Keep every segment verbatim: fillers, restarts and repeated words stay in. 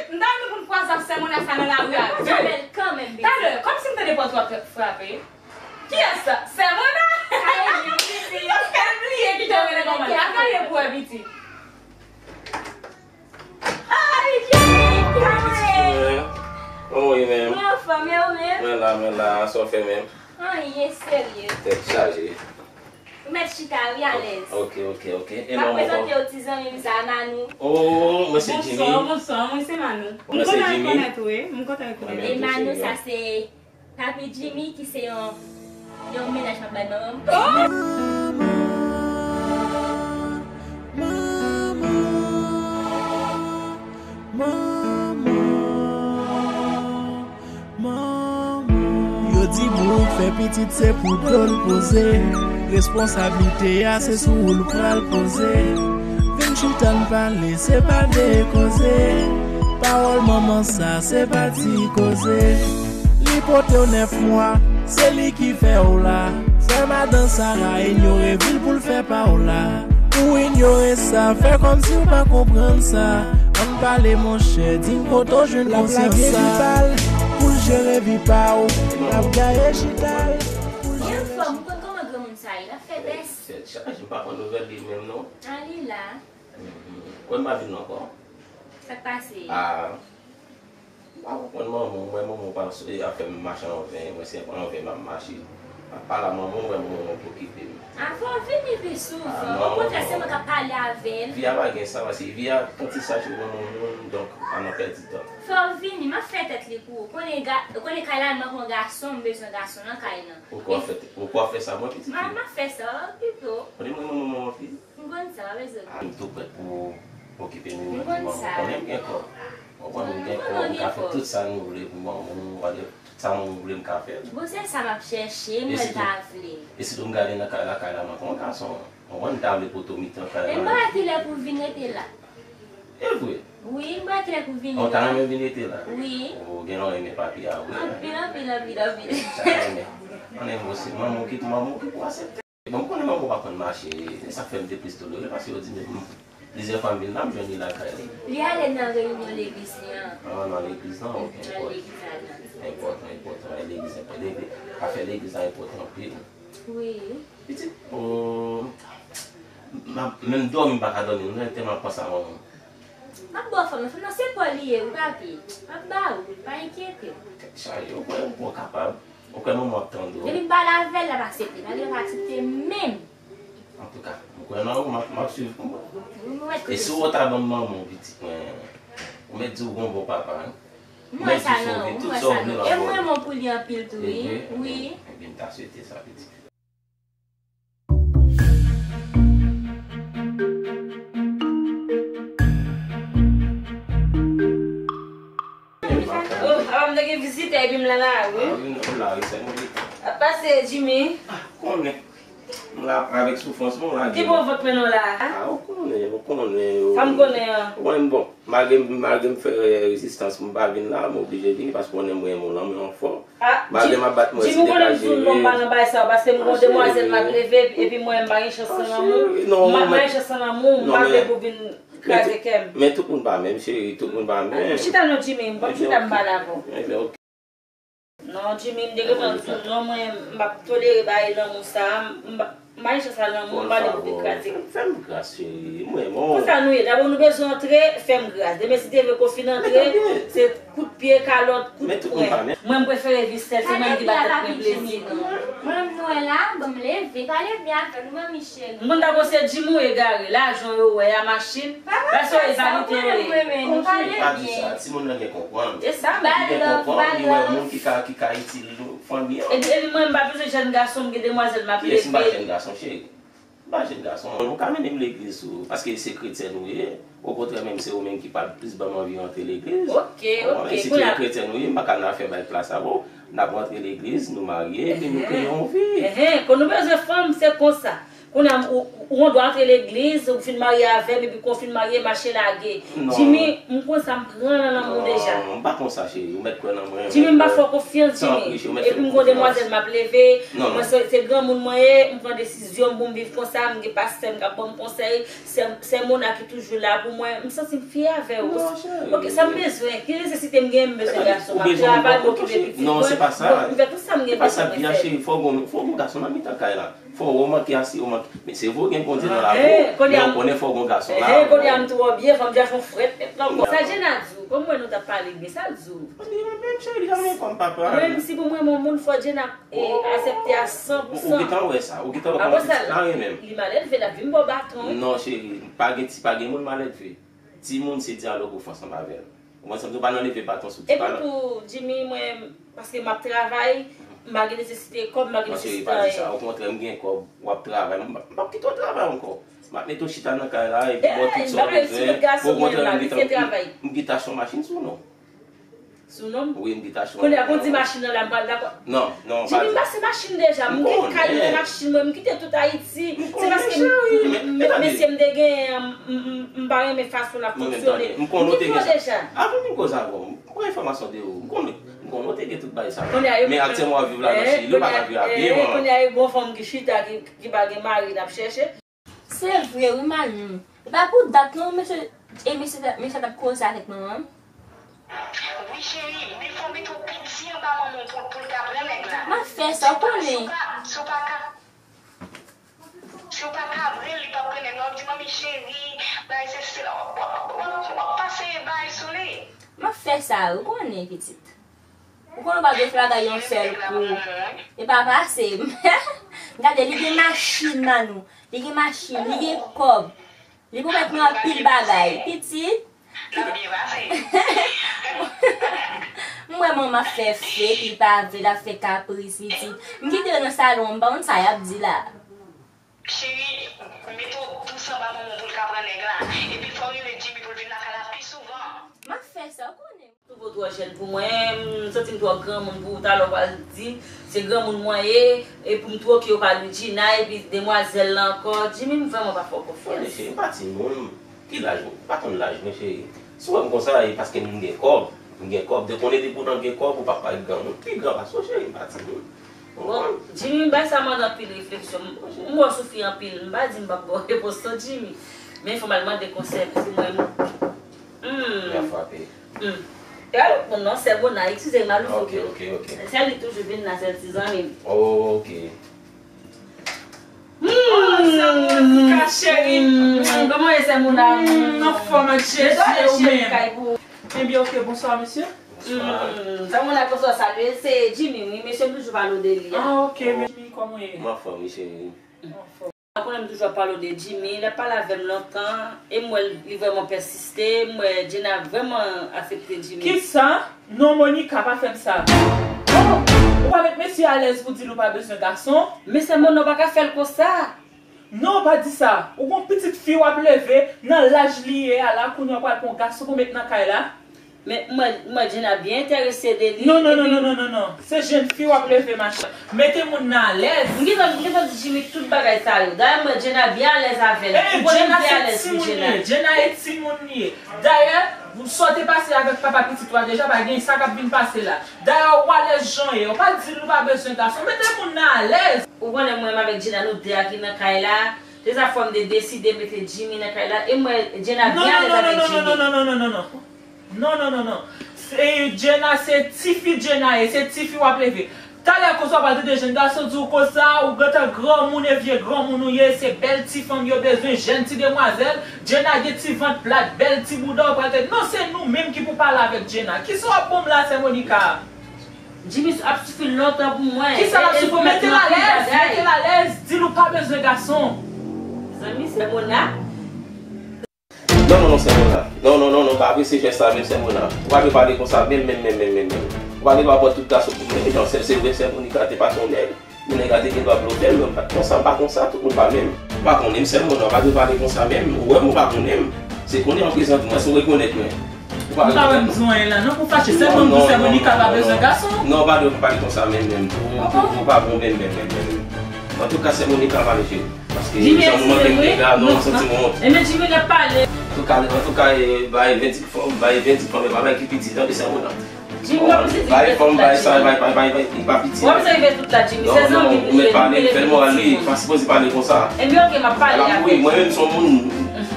M ta renmen pou n kwaze ak sè Mona sa nan lari a. Talè, kòmsi m tande pòt w ap frape. Kiyès sa? Sè Mona? Sa e li, wi, wi. Paske m bliye ki jan w rele kòman. Atande pou wè pitit. Ay, Jimmy, kòman w ye? Kòman w ye menm? Mwen anfòm, e ou menm? Mwen la, mwen la, sa w fè menm? Anyen, serye. Tèt chaje. Ou mèt chita wi, alèz. Ok, ok, ok. E manman w? M ap prezante w ti zanmi m sa, Manou. Oh, mwen se Jimmy. Bonswa, bonswa, mwen se Manou. Mwen se Jimmy. M kontan rekonèt ou, wi. M kontan rekonèt ou. E Manou, sa se Papi Jimmy ki se yon, yon mennaj m ap bay manman m. Oh! Manman, manman, manman. Yo di boug fè pitit se pou do l poze. Responsablite a se sou ou l pral poze. Vin chita n pale, se pa de koze. Pawòl manman sa, se pa ti koze. Li pote w nèf mwa, se li ki fè w la. Fè madan Sara inyore vi l pou l fè pa w la. Ou inyore sa, fè kòmsi w pa konprann sa. Ann pale monchè, di m kote w jwenn konsyans sa. L ap lage vi pa l, pou l jere vi pa w. L ap gaye chita l, pou l jere chita l. Anfòm, ou konn kòman granmoun sa ye, l ap fè bès. Tèt chaje, m pa pran nouvèl li menm non. A li la. Ou wè m pa vin non ankò. Sa k pase? Ah. M pa konprann manman w, mwen manman w pa sou afè m mache an ven, mwen se an ven m ap mache. M ap pale a manman w, mwen manman w pou okipe m. A fò w vini pi souvan. Okontrè, se mwen k ap pale avè l. Vi a pa gen sa, paske vi a, tanti sa sou manman moun, donk, pa nan pèdi tan. Fò w vini, m ap fè tèt li pou ou. Konnen ga-, konnen kay la, m ap pran gason, m bezwen gason nan kay lan. Ou kwè w ap fè, ou kwè w ap fè sa mwen, pitit fi? M ap fè sa, pito. Konnen mwen manman w anpil. M konn sa, pa bezwen. Ah, m tou prèt pou okipe nou di manman. Konnen m gen kò. Ou konprann, m gen kò, m ka fè tout sa nou vle pou manman nou, whatever, tout sa manman vle m ka fè. Bon, se sa m ap chèche, mwen ta vle. E sitou m gade nan kay la, kay la manke yon gason. Ou konprann, m ta vle poto mitan kay la. E m pa wè kilè pou vin rete la. E vre? Wi, m pa wè kilè pou vin rete la. Ou ta renmen vin rete la? Wi. Ou gen lè w renmen papi a vre. Anpil, anpil, anpil, anpil. Sa renmen. Ann, mwen se manman w ki, manman w ki pou aksepte. Bon, m konnen manman w pa konn mache, se sa k fè m te plis tolere, paske yo di m, plizyè fwa m vin la, m jwenn li lakay li. Li ale nan reyinyon legliz li an. Ah, nan legliz lan, ok, enpòtan. Nan legliz la nan. Enpòtan, enpòtan. E legliz, legliz, afè legliz la enpòtan anpil. Wi. Pitit, oh, m ap, menm dòmi m pa ka dòmi, non, tèlman m ap panse a manman m. M ap ba w fòm nan, fòm nan se pa w li ye, wi papi. M ap ba ou, pa enkyete w. Tèt chaje, ou kwè, ou kwè w kapab. Ou kwè manman w ap tande w. Depi m pale avè l, l ap aksepte. Malgre l pa aksepte menm. Antouka, m kwè nan ou, m ap, m ap swiv pou mwen. Wi, mwen mèt kote. E si w ta ban m manman w, pitit mwen, ou mèt di w gon bon papa, wi. M wè sa nan ou, m wè sa nan ou. E m renmen w pou li anpil tou, wi. Wi. Ebyen, m ta swete sa, pitit. Oh, apa m te gen vizitè epi m la la, wi. Ah, wi, non, la, wi, sè mwen. Ap pase, Jimmy. Ah, konnen. M la avèk soufrans mwen, m la. Ki bon vant mwen non la? Ah, ou konnen, ou konnen. Sa m konnen an. Ou konnen, bon, malgre, malgre m fè rezistans pou m pa vin la, m oblije vini paske ou konnen m renmen w lan, mwen anfòm. Ah, malgre m ap bat mwen, Jimmy, ou konnen m di w non, m pa nan bagay sa yo, paske m gon demwazèl m ap leve, epi mwen, m pa gen chans nan lanmou. Non, m pa gen chans nan lanmou, m pa vle pou vin kraze kè m. Men tout moun pa menm, cheri, tout moun pa menm. Chita non, Jimmy, m p ap chita, m pale avè w. Ebyen, ok. Non, Jimmy, m te gentan di w non, mwen, m p ap tolere bagay lanmou sa a, m pa, m pa gen chans nan lanmou, m pa vle pou vin kraze. Fè m gras, cheri, mwen, mwen. Konsa nou ye, dabò nou bezwen antre, fè m gras. Demen si te vle konfine antre, se kout pye, kalòt, kout pwen. Mwen, m prefere viv sèl, se mwen ki ba tèt mwen plezi. Mwen menm nou wè la, bon, m leve, pale byen avè nou, manmi cheri. M konn ta panse Jimmy ou egare, lajan yo wè a, machin, bagay sa yo e vanite yo ye. Pa di sa, timoun nan gen konprann. E sa menm. Li gen konprann, li wè moun ki ka, ki ka itil fanmi an. Epi, epi mwen, m pa bezwen jèn gason, m gen demwazèl m ap leve. Kiyès ki pa jèn gason, cheri? M pa jèn gason, ou ka mennen m legliz tou, paske se kretyen nou ye. Okontrè, menm se ou menm ki pa plis ban m anvi rantre legliz. Ok, ok. Ou konprann? Si te kretyen nou ye, m pa ka nan afè bay plas avè w. N ap rantre legliz, nou marye, epi nou kreye yon vi. Enhen, kon nou bezwen fanm, se konsa. Kounye a, ou, ou gendwa antre legliz, ou fin marye avè m, epi kon fin marye, mache lage. Non. Jimmy, m konn sa, m pran nan lanmou deja. Non, m pa konsa, cheri. Ou mèt kwè nan mwen. Jimmy, m pa fè w konfyans, Jimmy. Epi m gon demwazèl m ap leve. Mwen se, se granmoun mwen ye, m pran desizyon m pou m viv konsa, m gen pastè m k ap ban m konsèy, sè, sè Mona ki toujou la pou mwen. M santi m fyè avè w. Ok, sa m bezwen? Ki nesesite m genyen? M bezwen gason. M ap travay, m okipe pitit mwen, m fè tout sa m gen bezwen fè. Cheri, fò w gon, fò w gon gason nan mitan kay la. Fò w manke asire, w manke. Men se vre gen Bondye nan lavi w, men w konnen fò w gon gason la. Kounye a m twò byen, fò m chache yon frèt nèt la ankò. Sa Jena di w? Kòm mwen nou t ap pale byen, sa l di w? Li renmen m, cheri, li janm gen kòm papa. Mwen menm, si pou mwen, yon moun fò Jena aksepte a san pou san. Ou gentan wè sa, ou gentan wè kòman pitit la renmen m. Li malelve, l ap vin ba w baton. Non, cheri, pa gen ti, pa gen moun malelve. Timoun se dyalòg ou fè ansanm avè l. Ou konprann sa m di w, pa nan leve baton sou ti palan. Epi tou, Jimmy, mwen, paske m ap travay, m pa gen nesesite kòb, m pa gen nesesite anyen. Non, cheri, pa di sa. Okontrè, m gen kòb, w ap travay. M p ap, m p ap kite w travay ankò. M ap mete w chita nan kay la, epi ba w tout sa w bezwen. Okontrè, m gentan, m gentan achte yon machin sou non. Sou non m? Wi, m gentan achte yon. Kounye a, pou w di machin nan la, m pral dakò. Non, non, pa di. Jimmy, m pase machin deja. M gen kay, m gen machin mwen, m kite tout Ayiti. Se paske m, m, mesye m te genyen an, m, m, m pa renmen fason l ap fonksyone. M kite w deja. Avan m vin koze avè w, m pran enfòmasyon de ou. M konnen, m konnen w te gen tout bagay sa yo. Men aktyèlman w ap viv ladan, cheri, yo pa ka viv a pye, manman. Kounye a, e bon fanm ki chita, ki, ki pa gen mari, l ap chèche. Se vre wi, Manu. E pa pou dat non, mesye, e mesye, mesye t ap koze avèk manman m. Wi, cheri, men fò w mete w pi di anba manman w pou, pou l ka pran nèg la. M ap fè sa, w konnen. Si w pa, si w pa ka, si w pa, si w pa kabre l, li p ap pran nèg la. W ap di, "Manmi cheri, bagay sesi sela." W ap, w ap, w ap, w ap pase bagay sou li. M ap fè sa, w konnen, pitit. Ou konnen w pa dwe fè bagay yon sèl kou. E pa pase. Gade, li gen machin, Manu. Li gen machin, li gen kòb. Li pwomèt mwen anpil bagay. Pitit. M wè manman ap fè fake, li pa vle, l ap fè kapris, pitit. M kite yo nan salon, m pa konn sa y ap di la. Cheri, mete w dous anba manman w pou l ka pran nèg la. Epi fò w rele Jimmy pou l vin lakay la pi souvan. M ap fè sa, w konnen. Twouve w twò jèn pou mwen, m santi m twò granmoun pou ou, talè w pral di se granmoun mwen ye, epi m twoke w pa Ludjina, epi demwazèl la ankò. Jimmy, m vrèman pa fè w konfyans. Tande cheri, m pa timoun. Ki laj ou? Ou pa konn laj mwen, cheri. Si w wè m konsa, e paske m gen kòb. M gen kòb. Depi w konnen depi w nan gen kòb, ou p ap parèt granmoun. M pi gran pase w, cheri, m pa timoun. Bon, Jimmy, bay sa mande anpil refleksyon. M, m wè w soufri anpil. M pa di m p ap ba w repons non, Jimmy. Men fò m al mande konsèy pou mwen. Hmm. Byen frape. Hmm. E pa lòt moun non, sè Mona, eskize m, m alouvri w. Ok, ok, ok. Sèl li toujou vin la, sèl ti zanmi m. Ok. Hmm, sè Monica, cheri. Hmm, kòman w ye, sè Mona? Hmm, anfòm ak Jezi, e ou menm? Ebyen, ok, bonswa, mesye. Bonswa. Hmm, sè Mona, bonswa, salye. Se Jimmy, wi, mesye m toujou pale w de li a. Ah, ok, men Jimmy, kòman w ye? M anfòm, wi, cheri. Ou konnen m toujou ap pale w de Jimmy, l ap pale avè m lontan, e m wè li vrèman pèsiste, m wè Jena vrèman aksepte Jimmy. Kisa? Non, Monica, pa fè m sa. Oh, ou pa met mesye alèz pou di l ou pa bezwen gason? Men sè Mona, ou pa ka fè l konsa. Non, pa di sa. Ou gon pitit fi w ap leve, nan laj li ye a la, kounye a w pral pran yon gason pou met nan kay la? Men, m wè, m wè Jena byen enterese de li, non, non, non, epi non, non, non, non. Se jèn fi w ap leve, machan. Mete moun nan alèz. M gentan, m gentan di Jimmy tout bagay sa yo. Dayè, m wè Jena byen alèz avè l. Eh, ou konnen m byen alèz pou Jena. Jena e timoun li ye. Dayè, sa w te pase avèk papa pitit ou a deja, pa gen sa k ap vin pase la. Dayè, ou alèz jan w ye. Ou pa di l ou pa bezwen gason. Mete moun nan alèz. Ou konnen mwen menm avèk Jena, nou de a ki nan kay la. Se sa fè m te deside mete Jimmy nan kay la. E m wè Jena byen alèz avèk Jimmy. Non, non, non, non, non, non, non, non, non, non, non, non. Non, non, non, non. Se Jena, se tifi Jena ye, se tifi w ap leve. Talè konsa w pral tande jèn gason di w konsa, ou gentan granmoun e vye granmoun ou ye, se bèl ti fanm yo bezwen, jèn ti demwazèl. Jena gen ti vant plat, bèl ti bouda, ou pral tande. Non, se nou menm ki pou pale avèk Jena. Kisa w ap ban m la, sè Monica? Jimmy ap soufri lontan pou mwen. Kisa l ap soufri? Mete l alèz, mete l alèz, di l ou pa bezwen gason. Zanmi, sè Mona. Non, non, non, sè Mona. Non, non, non, non, pa apresye jès la menm, sè Mona. Ou pa dwe pale konsa menm, menm, menm, menm, menm, menm. Ou pa gen dwa pran tout gason pou mwen. Etan, sè, se vre, sè Monica te pa t yon nèg. Men nèg la te gen dwa blofè l, men m pa t konsa, m pa konsa, tout moun pa menm. Ou pa konnen m, sè Mona, ou pa dwe pale konsa menm. Ou wè m, ou pa konnen m. Se konnen an prezante mwen, si w rekonèt mwen. Ou pa rekonèt mwen. M pa wè m di w anyen la, non, pou fache. Sèlman m di w sè Monica pa bezwen gason. Non, non, non, non, non, non, pa dwe pale konsa menm, menm. Ou, ou, ou pa bon menm, menm, menm, menm. Antouka, sè Monica pa leve. Paske jan mwen manke m dega, non, m santi m wont. Ebyen, Jimmy, n ap pale. Antouka, antouka, e, bay vèdik fanm, bay vèdik fanm, e pa bay ki piti, tande sè Mona. Jimmy, w ap piti bay fanm, bay sa, bay, bay, bay, bay, li pa piti. W ap rive tout la, Jimmy. Non, non, ou mèt pale, fè l moral li, pa sipoze pale konsa. Ebyen, ok, m ap pale avè l. Mwen menm, se yon moun,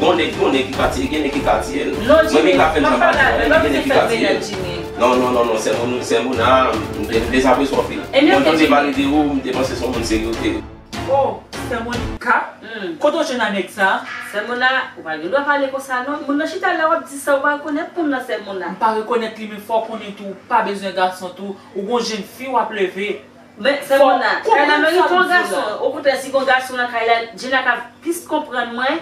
gon nèg, gon nèg ki ka tiye, gen nèg ki ka tiye l. Mwen menm ka fè l jan pa di, gen nèg ki ka tiye l. Non, non, non, non, sè Mon-, sè Mona, m te, m te dezapresye w anpil. Mwen, jan m te pale de ou, m te panse se yon moun serye ou te ye. Oh, sè Monica, kote w jwenn a nèg sa? Sè Mona, ou pa gen dwa pale konsa non. Moun nan chita la, w ap di sa, ou pa rekonèt moun nan, sè Mona. M pa rekonèt li, men fò w konnen tou, ou pa bezwen gason tou, ou gon jèn fi w ap leve. Men, sè Mona, kay la merite yon gason. Okontrè, si gon gason nan kay la, Djena ka plis konprann mwen.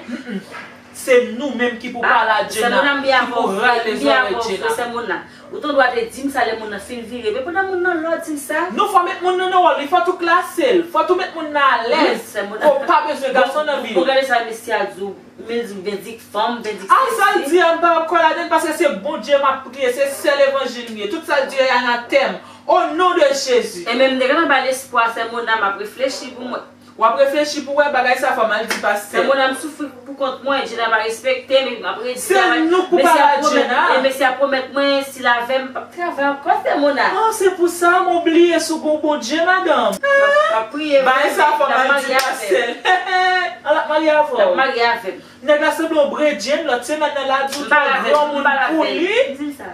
Se nou menm ki pou pale a Djena, ki pou rale zòrèy Djena. Sè Mona, ou t andwa te di m sa lè moun nan fin vire. Men pandan moun nan la w di m sa. Non, fò met moun nan nan wòl li, fò tou klase l, fò tou met moun nan alèz. Sè Mona, ou pa bezwen gason nan vi w. Bon, gade sa mesye a di w, men l di m bendik fanm, bendik sesi. A, sa l di a, m pa ap kwè ladan l, paske se Bondye m ap priye, se sè levanjil m ye. Tout sa l di a, e anatèm. O non de Jezi. E menm nèg la nan ba l espwa, sè Mona, m ap reflechi pou mwen. W ap reflechi pou wè bagay sa, fò m al di pastè. Sè Mona, m soufri pou kont mwen, Djena pa respekte m, m ap redi. Se nou k pou pale a Djena. E mesye a pwomèt mwen, si l avè m, p ap travay ankò, sè Mona. Ah, se pou sa, mwen bliye si w gon Bondye, madanm. M ap, m ap priye. Bagay sa, fò m al di pastè. An, l ap marye avè w. L ap marye avè m. Nèg la sanble yon bredjenn, lòt semèn nan, l a di w twa granmoun pou li. M di l sa.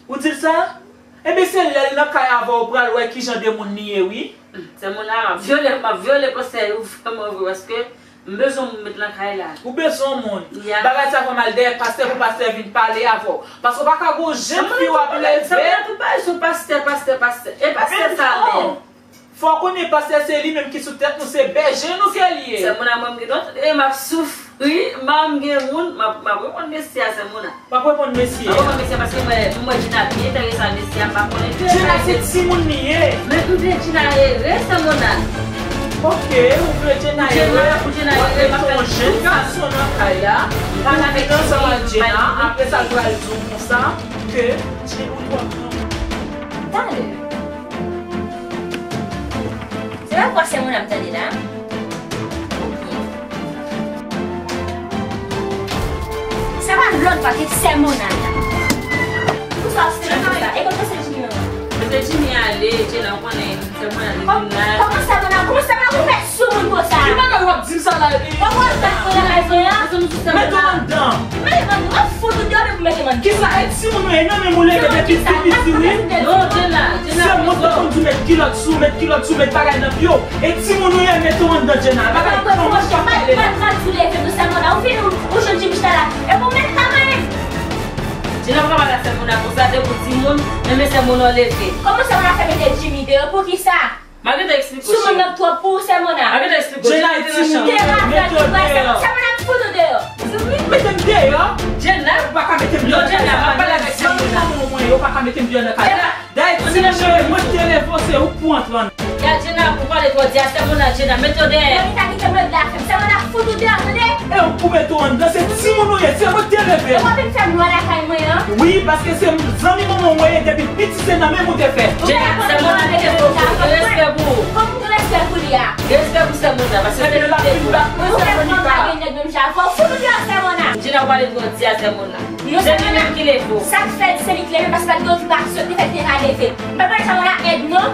Ou di l sa? Ebyen, se lè l nan kay avè w, ou pral wè kijan de moun li ye, wi. Sè Mona, m ap vyole, m ap vyole konsèy ou vrèman vre, paske m bezwen moun met nan kay la. Ou bezwen moun. Bagay sa fò m al dèyè pastè pou pastè vin pale avè w. Paske w pa ka gon jèn fi w ap leve. Sè Mona, tou pale sou pastè, pastè, pastè. E pastè sa menm. Fò w konnen pastè se li menm ki sou tèt nou, se bèje nou ke li ye. Sè Mona, mwen m gen dòt, e m ap soufri, m pa menm gen moun, m ap, m ap reponn mesye a, sè Mona. W ap reponn mesye a. M ap reponn mesye a paske mwen, mwen Djena byen enterese a mesye a, m pa konnen ke Djena se timoun li ye. Men m vle Djena ere, sè Mona. Ok, ou vle Djena ere. Pou Djena ere, m ap fè tout sa. Yon jèn gason nan kay la. M pale avèk li, m pale avèk li. Apre sa, l pral di w konsa ke Djena ou twò granmoun. Talè. Se pa vwa sè Mona m tande la? Oubyen se pa lòt vwa ke sè Mona la? Poukisa w ap sere konsa? E kote se Jimmy an? Mete Jimmy ale, Djena, ou konnen sè Mona li vin la. Kòman sè Mona, kòman sè Mona pou fè sou moun konsa? Ki bagay w ap di m sa la, e? Kòman w ap fè sou moun konsa? Mete w anndan. Mete m anndan, w ap fout ou deyò depi w mete m anndan. Kisa, e timoun ou ye nan menm ou leve depi pi piti, wi. Non, Djena, Djena. Se mwen ki konn di w met kilòt sou, met kilòt sou, met bagay nan pye w. E timoun ou ye, mete w anndan, Djena. Bagay kòman w ap pale la? Ou vin, ou, ou jwenn Jimmy chita la. E pou mèt pa manyen. Djena pa pale a sè Mona konsa, depi w di moun, men men sè Mona w leve. Kòman sè Mona fè mete Jimmy deyò? Poukisa? M a gentan eksplike w, cheri. Sou moun nan twòp pou ou, sè Mona. M a gentan eksplike w, cheri. Mete w deyò. Sè Mona ap fout ou deyò. Mete m deyò. Djena. Ou pa ka mete m deyò. Non, Djena, m ap pale avèk sè Mona. Zanmi manman mwen yo pa ka mete m deyò nan kay la. Dayè, ti mwen, mwen te leve w, se ou k pou antre anndan. Ya Djena, ou pale twò di a sè Mona, Djena, mete w deyò. Mwen ki ta kite mwen la fèm. Sè Mona ap fout ou deyò, tande? E ou pou mete w anndan, se timoun ou ye, se mwen k te leve w. Ou pa vin fè m lwa lakay mwen an. Wi, paske se zanmi manman mwen ye, depi piti se nan menm ou te fèt. Djena, sè Mona te fè w respè pou ou. Kòm ou gen respè pou li a? Gen respè pou sè Mona, paske se li ki te fè w. Ou fè mwen pa gen nèg menm jan avè w, fout ou deyò sè Mona. Djena, ou pale twò di a sè Mona. Se li menm ki leve w. Sa k fè se li k leve, paske pa t gen okipasyon, li fè l te ka leve. M pa pral janm wè èd non.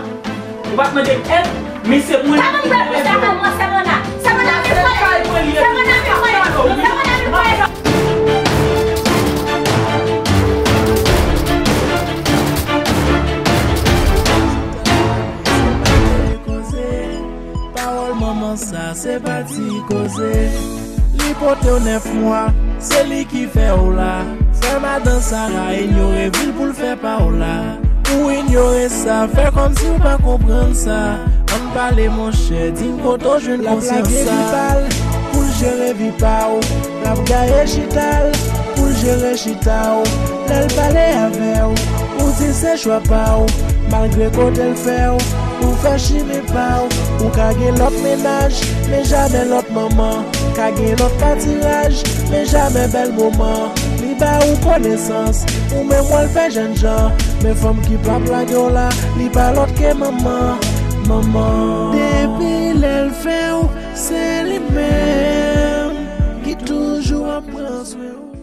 Ou pa t mande m èd, men se mwen ki leve w. Pa ban m pran pou sa, pa mwen, sè Mona. Sè Mona, men fòlè. Sè Mona, men fòlè. Sè Mona, men fòlè. Pawòl manman sa, se pa ti koze. Li pote w nèf mwa, se li ki fè w la. Fè madan Sara inyore vi l pou l fè pa w la. Ou inyore sa, fè kòmsi w pa konprann sa. Ann pale monchè, di m kote w jwenn konsyans sa. L ap lage vi pa l pou l jere vi pa w. L ap gaye chita l pou l jere chita w. Lè l pale avè w, ou di se chwa pa w. Malgre kote l fè w, ou fè chimen pa w. Ou ka gen lòt mennaj, men jamè lòt manman. Ka gen lòt patiraj, men jamè bèl moman. Li ba ou konesans, ou menm w al fè jènjan. Men fanm ki p ap lage w la, li pa lòt ke manman. Manman. Depi lè l Fè w, se li menm ki toujou ap pran swen w.